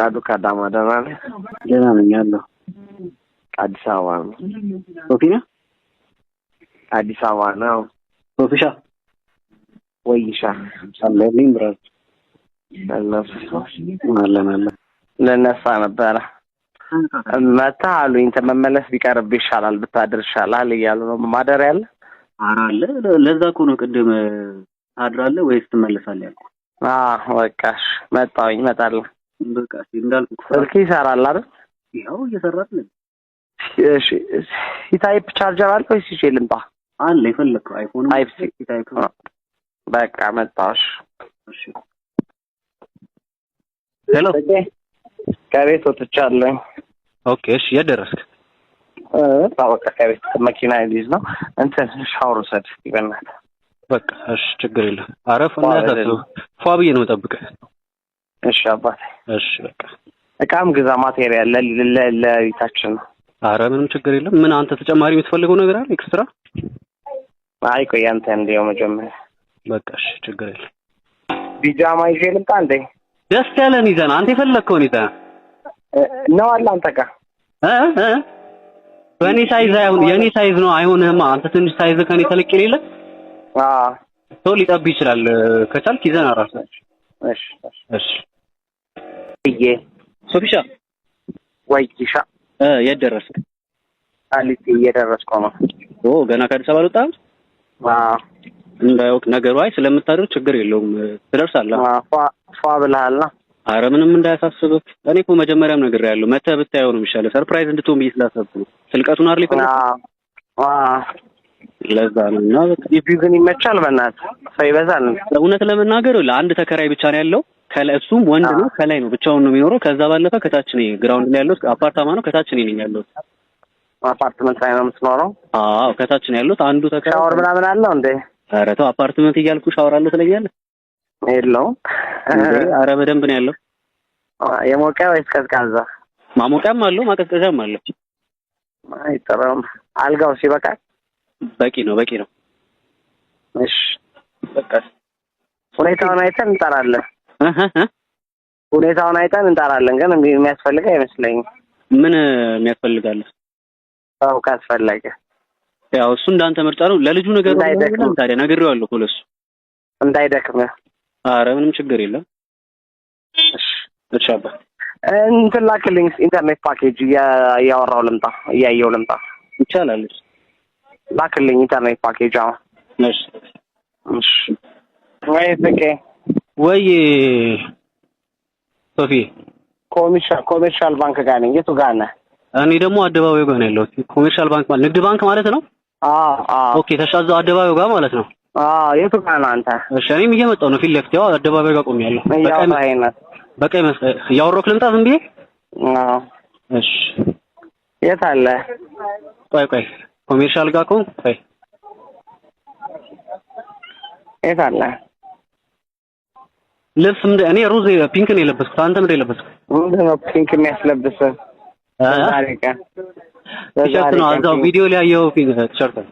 ፍቃዱ ከአዳማ። ደህና ነህ? ደህና ነኝ አለሁ። አዲስ አበባ ነው። ሶፊ ነህ? አዲስ አበባ ነው። ሶፊሻ። ወይሻ። አለልኝ brother። አለን አለን። ልነሳ ነበረ፣ መታ አሉኝ። እንትን መመለስ ቢቀርብ ይሻላል፣ ብታድር ይሻላል እያሉ ነው። ማደር ያለ ኧረ አለ። ለዛ እኮ ነው ቅድም ታድራለህ ወይስ ትመለሳለህ ያልኩህ። አዎ በቃ እሺ፣ መጣሁኝ፣ እመጣለሁ። በቃ እሺ፣ እንዳልኩህ። ስልክ ይሰራል አይደል? ያው እየሰራ አይደል? እሺ፣ C type charger አለ ወይስ ይዤ ልምጣ? አለ፣ የፈለግከው iPhone Type C። Type። በቃ መጣሁ። እሺ። እሺ። Hello። ከቤት ወጥቻለሁ። Okay፣ እሺ፣ የት ደረስክ? በቃ ከቤት መኪና ሊይዝ ነው። እንትን ሻወር ውሰድ በእናትህ። በቃ እሺ፣ ችግር የለም። አረፍ እንዳያሳስብህ፣ ፏ ብዬ ነው የምጠብቅህ። እሺ አባቴ። እሺ በቃ። እቃም ግዛ፣ material ለቤታችን ነው። አረ ምንም ችግር የለም። ምን አንተ ተጨማሪ የምትፈልገው ነገር አለ extra? አይ ቆይ አንተ እንዲያው መጀመሪያ። በቃ እሺ፣ ችግር የለም። ቢጃማ ይዤ ልምጣ እንዴ? ደስ ያለህን ይዘህ፣ አንተ የፈለግከውን ይዘህ። ነው አለ አንተ ጋር? እ እ በእኔ size አይሆን፣ የእኔ size ነው አይሆንህማ። አንተ ትንሽ size ከኔ ተለቅ የሌለ አዎ። ሰው ሊጠብ ይችላል። ከቻልክ ይዘህ ና እራስህ። እሺ። እሺ። እዬ። ሶፊሻ። ወይሻ። የት ደረስክ? ቃሊቲ እየደረስኩ ነው። ኦ፣ ገና ከአዲስ አበባ አልወጣህም? አዎ። እንዳያውቅ ነገሩ። አይ ስለምታደር ችግር የለውም፣ ትደርሳለህ። አዎ፣ ፏ ፏ ብለሃል። አረ ምንም እንዳያሳስብህ። እኔ እኮ መጀመሪያም ነግሬሃለሁ፣ መተህ ብታየው ነው የሚሻለው። Surprise እንድትሆን ብዬ ስላሰብኩ ነው። ስልቀቱን አይደል የፈለኩት? አዎ አዎ። ለዛ ነው። እና በቃ ግቢው ግን ይመቻል። በእናትህ ሰው ይበዛል። እውነት ለመናገር ለአንድ ተከራይ ብቻ ነው ያለው። ከላይ እሱም ወንድ ነው። ከላይ ነው፣ ብቻውን ነው የሚኖረው። ከዛ ባለፈ ከታች እኔ ground ላይ ያለሁት አፓርታማ ነው። ከታች እኔ ነኝ ያለሁት። አፓርትመንት ላይ ነው የምትኖረው? አዎ፣ ከታች ነው ያለሁት። አንዱ ተከራይ። ሻወር ምናምን አለው እንዴ? ኧረ ተው፣ አፓርትመንት እያልኩ ሻወር አለው ትለኛለህ? የለውም። እንዴ? ኧረ በደንብ ነው ያለው። የሞቀ ወይስ ቀዝቃዛ? ማሞቂያም አለው፣ ማቀዝቀዣም አለው። አይጠራም። አልጋው ሲበቃል? በቂ ነው፣ በቂ ነው። እሺ። በቃ። ሁኔታውን አይተን እንጠራለን። እህ እህ ሁኔታውን አይተን እንጠራለን። ግን የሚያስፈልግ አይመስለኝም። ምን የሚያስፈልጋል? ሰው ካስፈለገ። ያው እሱ እንዳንተ ምርጫ ነው። ለልጁ ነገር እንዳይደክም። ታዲያ ነግሬዋለሁ እኮ ለእሱ። እንዳይደክም። ኧረ ምንም ችግር የለም። እሺ። እሺ አባ። እንትን ላክልኝ፣ internet package፣ እያወራሁ ልምጣ፣ እያየሁ ልምጣ። ይቻላል። እሺ። ላክልኝ internet package አሁን። እሺ። እሺ ወይ ፍቄ። ወይ ሶፊ። Commercial Bank ጋር ነኝ። የቱ ጋር ነህ? እኔ ደግሞ አደባባዩ ጋር ነው ያለሁት። Commercial Bank ማለት ንግድ ባንክ ማለት ነው? አዎ። Okay፣ ተሻዛው አደባባዩ ጋር ማለት ነው። አዎ። የቱ ጋር ነህ አንተ? እሺ፣ እኔም እየመጣሁ ነው። ፊት ለፊት ያው አደባባዩ ጋር ቆሜያለሁ። በቀይ እያወራኸኝ ነው። በቀይ መስቀል እያወራሁ ልምጣ ዝም ብዬ? አዎ። እሺ። የት አለ? ቆይ ቆይ፣ Commercial ጋር ከሆንክ ቆይ። የት አለ? ልብስ ምንድን፣ እኔ ሮዝ pink ነው የለበስኩት። አንተ ምንድን ነው የለበስኩት? ምንድን ነው pink የሚያስለብስህ? በዛሬ ቀን ቲሸርት ነው። እዛው ቪዲዮ ላይ ያየኸው pink ቲሸርት ነው።